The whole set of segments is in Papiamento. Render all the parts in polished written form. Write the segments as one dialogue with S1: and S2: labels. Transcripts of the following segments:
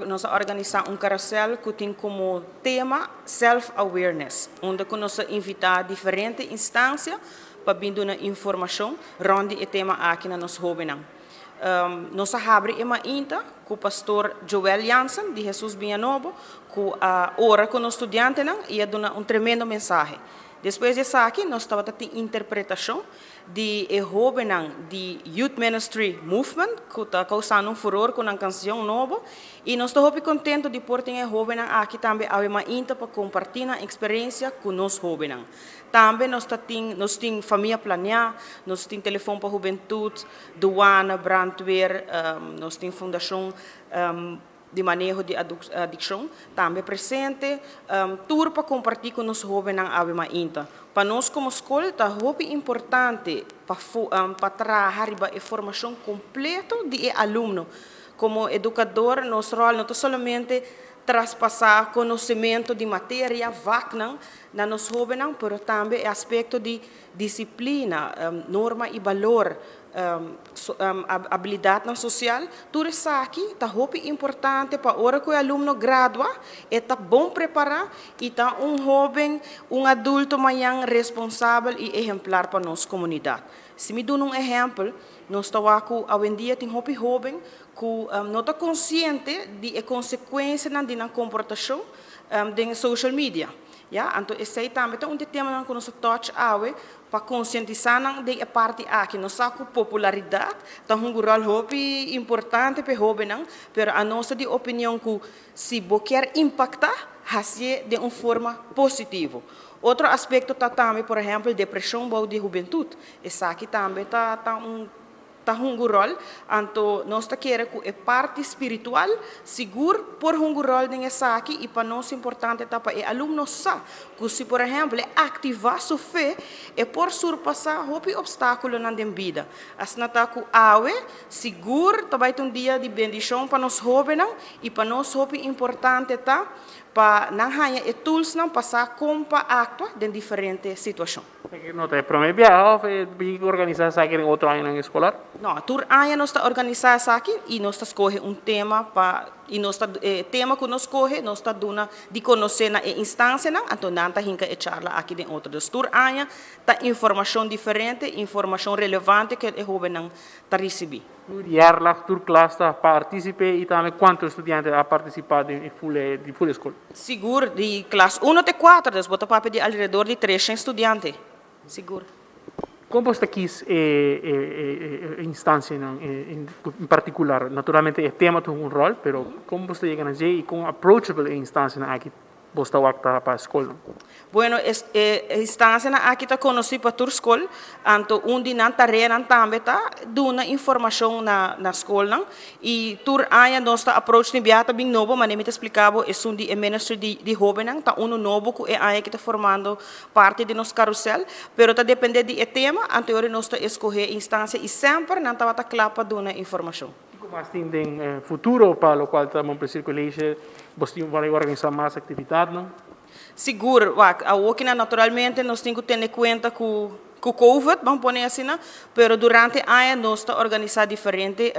S1: Nos a organisa un carousel cu tin como tema self-awareness, unda cu nos a invita diferente instancia pa bin duna informacion rond di e tema aki na nos hobennan. Nos a habri e mainta cu Pastor Joel Jansen di Jesus Biña Nobo cu a ora cu nos studiantenan y a duna un tremendo mensahe. Despues di esaki nos tabata tin interpretacion di e hobennan di Youth Ministry Movement cu ta causando un furor cu nan cancion nobo y nos ta hopi contento di por tin e hobennan aki tambe awe mainta pa comparti nan experiencia cu nos hobennan. Tambe nos ta tin nos tin Famia Planea, nos tin Telefon pa Hubentud, Douane, Brandweer, nos tin Fundacion di maneho di adikshon tambe presente, tur pa kompartí ku nos hóbennan awe mainta. Pa nos komo skol ta hopi importante pa pa traha riba e formashon kompleto di e alumno. Komo edukador nos ròl no ta solamente traspasá konosementu di materia, vaknan, na nos hóbennan, pero tambe e aspekto di disiplina, norma i balor, abilidatnan sosial, tur esaki ta hopi importante pa ora ku e alumno gradua e ta bon prepará i ta un hóben, un adulto mañan responsabel i ehemplar pa nos komunidat. Si mi duna un ehèmpel, nos ta wak ku awendia tin hopi hóben ku no ta konsiente di e konsekuensianan di nan komportashon den social media. Ya, anto esei tambe ta un di e temanan ku nos ta touch awe pa konsientisá nan den e parti aki. Nos sa ku popularidat ta hunga un ròl hopi importante pa e hóbennan, pero anos ta di opinion ku si bo kier impaktá, hasié den un forma positivo. Otro aspekto ta tambe, por ehèmpel, depreshon bou di hubentut. Esaki tambe ta ta un. Ta hunga un ròl, anto nos ta kere ku e parti spiritual sigur por hunga un ròl den esaki i pa nos importante ta pa e alumno sa ku si por ehèmpel e aktivá su fe e por surpasá hopi opstákulonan den bida. Asina ta ku awe sigur ta bai ta un dia di bendishon pa nos hóbennan i pa nos hopi importante ta pa nan haña e toolsnan pa sa kon pa aktua den diferente situashon.
S2: Esaki no ta e prome biaha of e bin organisa esaki den otro añanan eskolar?
S1: No, tur aña nos ta organisa esaki y nos ta scoge un tema pa y nos ta e tema cu nos scoge nos ta duna di conoce na e instancianan anto nan ta hinca e charla aki den otro. Dus tur aña ta informacion diferente, informacion relevante cu e hobennan ta ricibi.
S2: Tur jaarlag, tur klas ta participe y tambe cuanto estudiante a participa den e ful di ful escol?
S1: Sigur, di klas uno te kuater, dus bo ta papia di alrededor di treshen studiante, sigur.
S2: Kon bo ta kis e instancianan en particular? Naturalmente e tema ta hunga un rol, pero kon bo ta yega na dje y kon approachable e instancianan aki Bo ta wak ta pa skolnan?
S1: Bueno, e instancianan aki ta conoci pa tur skol, anto un di nan tareanan tambe ta duna informacion na na skolnan y tur aña nos ta approach ni biaha ta bin nobo, manera mi ta splica bo esun di e ministry di di hobennan ta uno nobo cu e aña aki ta formando parti di nos carusel, pero ta depende di e tema, anto e ora nos ta escoge e instancia y semper nan tabata cla pa duna informacion.
S2: Kiko mas tin den futuro pa lokual ta Mon Plaisir College? Bos tin por organisá mas aktividatnan?
S1: Sigur, wak, awokinan naturalmente nos tin ku tene kuenta ku ku covid, ban pone asina, pero durante aña nos ta organisá diferente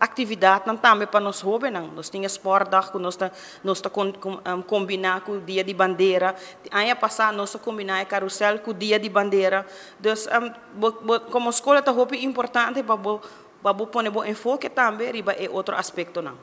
S1: aktividatnan tambe pa nos hóbennan. Nos tin e sportdag ku nos ta nos ta kombiná ku dia di bandera. Aña pasá nos a kombiná e karusèl ku dia di bandera. Dus bo bo komo skol ta hopi importante pa bo Pa bo pone bo enfoke tambe riba e otro aspektonan.